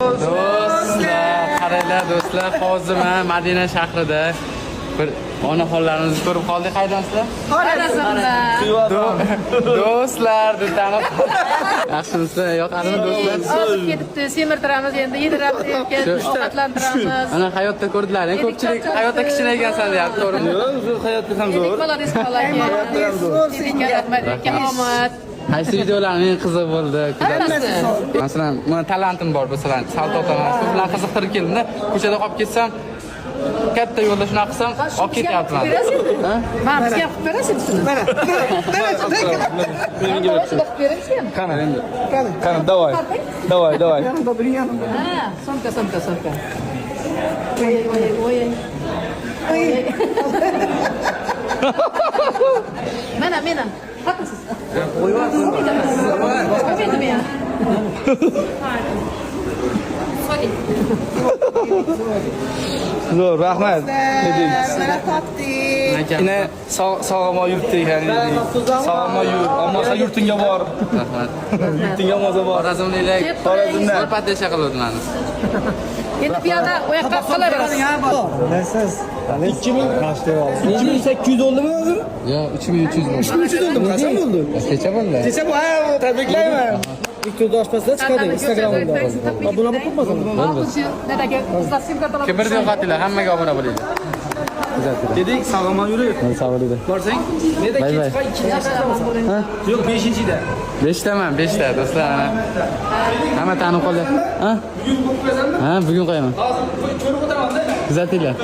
Do'stlar, qaranglar do'stlar, hozir man Madina shahrida bir onaxonlarimizni ko'rib qoldik. Qaydansizlar? Xorazmdan. Do'stlar, deb tanib. Yaxshimisizlar? Yoqadimi do'stlar? Ozib ketibdi, semirtiramiz endi, yediramiz, erkin ovqatlantiramiz. Ana hayotda ko'rdilar, ko'pchilik hayotda kichkina ekansan deyapti, to'g'rimi? Yo'q, hayotda ham Edik zo'r. Молодец bola aka. Rahmat, erkin omad. Qaysi videolarning eng qizig'i bo'ldi? Hammasi. Masalan, mana talantim bor, masalan, salto otaman. Shu bilan qiziqtirib keldimda, ko'chada qolib ketsam, katta yo'lda shunaqa qilsam, olib ketyaptilar. Ha? Mana bizga ham qilib berasiz shuni. Mana, Menga Mana shuni qilib beramiz ham. Qani. Qani, давай. Давай, давай. Ha, сумка, сумка, сумка. Oy, oy, oy. Oy. Mana, mana. Qatnasiz. Qo'ymaydi meni. Sorry. Zo'r, rahmat. Dedik. Mana topdik. Ine sog' omon yuribdi ekan dedik. Sog' omon yur. Olmasa yurtingga bor. Rahmat. Yurtingga olmasa bor. Xorazmliklar Xorazmdan. zo'r поддержка qiluvdi mani. Endi piyoda u yoqqa qolaverasiz. Nasılsınız? 2800 bo'ldimi hozir? Yo'q, 3300 bo'ldi. 3300 bo'ldimi? Qachon bo'ldi? Kecha bo'ldi. Kecha bu, ha, tabriklayman. Ilk oshpazlar chiqadi Instagram'da. Bular qo'ymasin. Kibrni yo'qotinglar, hammaga obuna bo'linglar. Dedik, sog' omon yurib. Sog' bo'linglar. Borsang, neda Bay bay. kech ikkinchi. Yo'q, 5-da. Beshtaman, beshta do'stlar. Ana. Hamma tanib qoldi. Ha? Bugun qo'yib qo'yasanmi? Ha, bugun qo'yaman. Hozir ko'rib o'tiraman-da. Kuzatinglar.